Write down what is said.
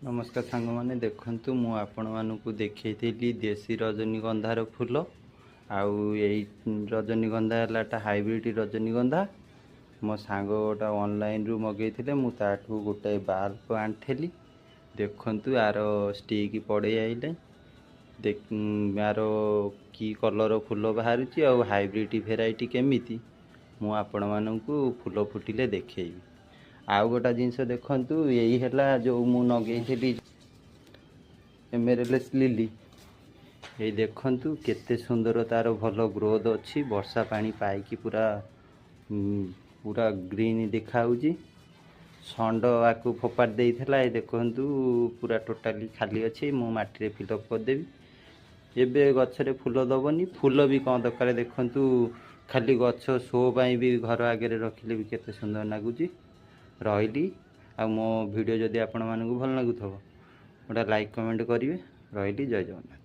ନମସ୍କାର ସାଙ୍ଗମାନେ, ଦେଖନ୍ତୁ, ମୁଁ ଆପଣମାନଙ୍କୁ ଦେଖେଇଥିଲି ଦେଶୀ ରଜନୀଗନ୍ଧାର ଫୁଲ। ଆଉ ଏଇ ରଜନୀଗନ୍ଧା ହେଲାଟା ହାଇବ୍ରିଡ଼ ରଜନୀଗନ୍ଧା। ମୋ ସାଙ୍ଗ ଗୋଟା ଅନଲାଇନ୍ରୁ ମଗେଇଥିଲେ, ମୁଁ ତାଠୁ ଗୋଟାଏ ବାଲ୍ବ ଆଣିଥିଲି। ଦେଖନ୍ତୁ, ଆର ଷ୍ଟିକ୍ ପଳେଇ ଆଇଲେ। ଆର କି କଲର୍ ଫୁଲ ବାହାରୁଛି ଆଉ ହାଇବ୍ରିଡ଼ ଭେରାଇଟି କେମିତି, ମୁଁ ଆପଣମାନଙ୍କୁ ଫୁଲ ଫୁଟିଲେ ଦେଖେଇବି। ଆଉ ଗୋଟେ ଜିନିଷ ଦେଖନ୍ତୁ, ଏଇ ହେଲା ଯେଉଁ ମୁଁ ନଗେଇଥିଲି ଏମେରେଲ୍ସ ଲିଲି। ଏଇ ଦେଖନ୍ତୁ, କେତେ ସୁନ୍ଦର ତାର ଭଲ ଗ୍ରୋଥ୍ ଅଛି। ବର୍ଷା ପାଣି ପାଇକି ପୁରା ପୁରା ଗ୍ରୀନ୍ ଦେଖାହେଉଛି। ଷଣ୍ଢ ଆକୁ ଫୋପାଡ଼ି ଦେଇଥିଲା। ଏ ଦେଖନ୍ତୁ, ପୁରା ଟୋଟାଲି ଖାଲି ଅଛି। ମୁଁ ମାଟିରେ ଫିଲ୍ଅପ୍ କରିଦେବି। ଏବେ ଗଛରେ ଫୁଲ ଦେବନି, ଫୁଲ ବି କ'ଣ ଦରକାର? ଦେଖନ୍ତୁ, ଖାଲି ଗଛ ଶୋ ପାଇଁ ବି ଘର ଆଗରେ ରଖିଲେ ବି କେତେ ସୁନ୍ଦର ଲାଗୁଛି। ରହିଲି। ଆଉ ମୋ ଭିଡ଼ିଓ ଯଦି ଆପଣମାନଙ୍କୁ ଭଲ ଲାଗୁଥିବ, ଗୋଟେ ଲାଇକ୍, କମେଣ୍ଟ କରିବେ। ରହିଲି, ଜୟ ଜଗନ୍ନାଥ।